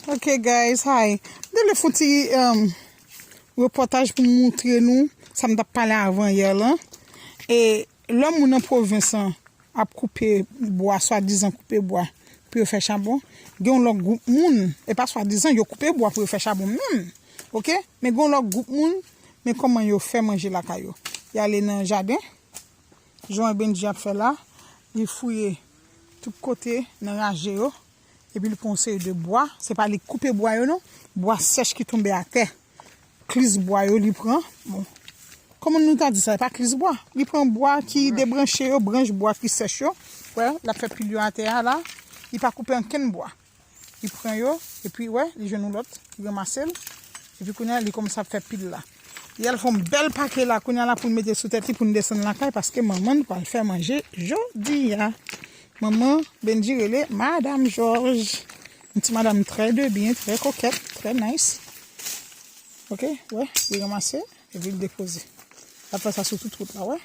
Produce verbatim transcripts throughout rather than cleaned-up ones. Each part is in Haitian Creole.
Ok, guys, hi. M te vle fè yon ti um, repòtaj pou m montre nou sa m t ap pale avan yè lan. E lè moun nan pwovens lan ap koupe bwa, swadizan koupe bwa pou yo fè chabon, gen yon lòt gwoup moun, e pa swadizan, yo koupe bwa pou yo fè chabon menm. Ok? Men gen yon lòt gwoup moun, men kòman yo fè manje lakay yo. Y ale nan jaden, jan Benji ap fè la, li fouye tout kote nan raje yo, epi li pran yon seri de bwa, se pa li k koupe bwa yo non, bwa sèch ki tonbe atè. Klis bwa yo li pran. Bon. Kòman nou ta di sa? E pa klis bwa. Li pran bwa ki debranche yo, branch bwa ki sèch yo. Wè, l ap fè pil yo atè a la. Li pa koupe ankenn bwa. Li pran yo, epi wè, li jwenn yon lòt, li ranmase l. Epi kounye a, li kòmanse ap fè pil la. Li al fè yon bèl pake la, kounye a la pou l mete sou tèt li pou n desann lakay, paske manman n pral fè manje jodi a. Manman Benji rele Madam Jòj. Yon ti madanm trè de byen, trè kokèt, trè nice. Ok, wè, li ranmase, epi l depoze. L ap fè sa sou tout wout la, wè.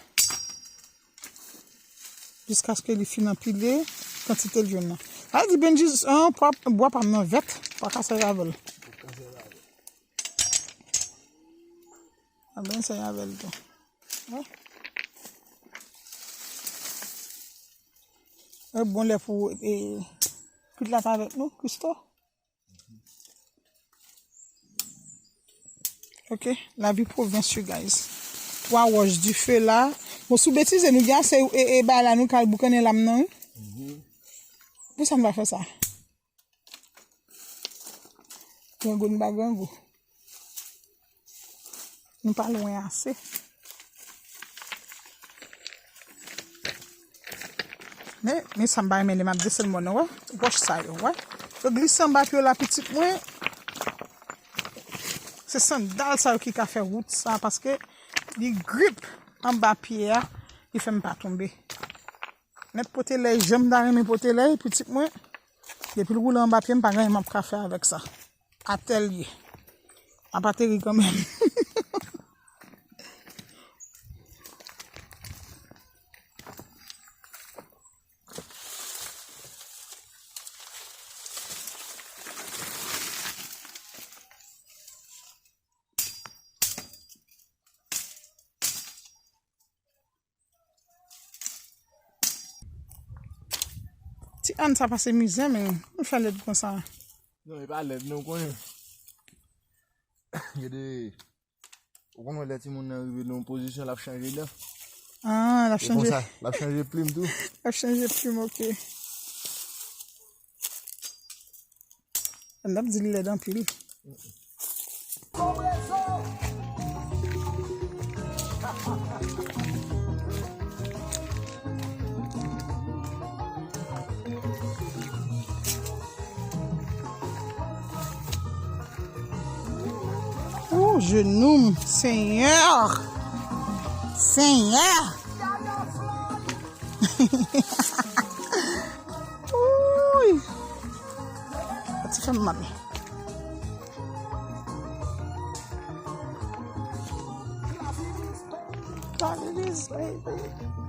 Jiskaske li fin anpile kantite l jwenn nan. Sa vle di Benji, an, pwa, bwa pa m nan vèt, pa ka sèvi avè l. A ben, sèvi avè l tou. Wè. E bon lè pou e, kwit la pa avèk nou, Christo. Ok, lavi pwovens, you guys. Twa wòch dife la. Bon, si w betize, nou gen ase e, e bagay la, nou ka al boukannen lam nan, wi. Poukisa n pa fè sa? Grangou, nou pa grangou. Nou pa lwen ase. Men, men sa m pa renmen lè m ap desann mòn nan, wè. Wòch sa yo, wè. Yo glise anba pye w la, pitit mwen. Se sandal sa yo ki ka fè wout sa, paske li grip anba pye a, li fè m pa tonbe. Mèt pote lèy, jan m ta renmen pote lèy, pitit mwen. Depi l woule anba pye m, pa gen anyen m ap ka fè avèk sa. Atè l ye. A pa teri kanmenm. Ti Ann sa pase mizè, men nou fè lèd konsa. Non, e pa lèd, non, konnen. Gade, ou konn wè lè timoun nan rive nan yon pozisyon, l ap chanje dan. Ah, l ap chanje. E konsa, l ap chanje plim tou. L ap chanje plim, ok. N ap di l lèd anpil. Ou, jenou m, Senyè! Senyè! Wouy! Sa ti fè m mal. Gade Jezi, baby.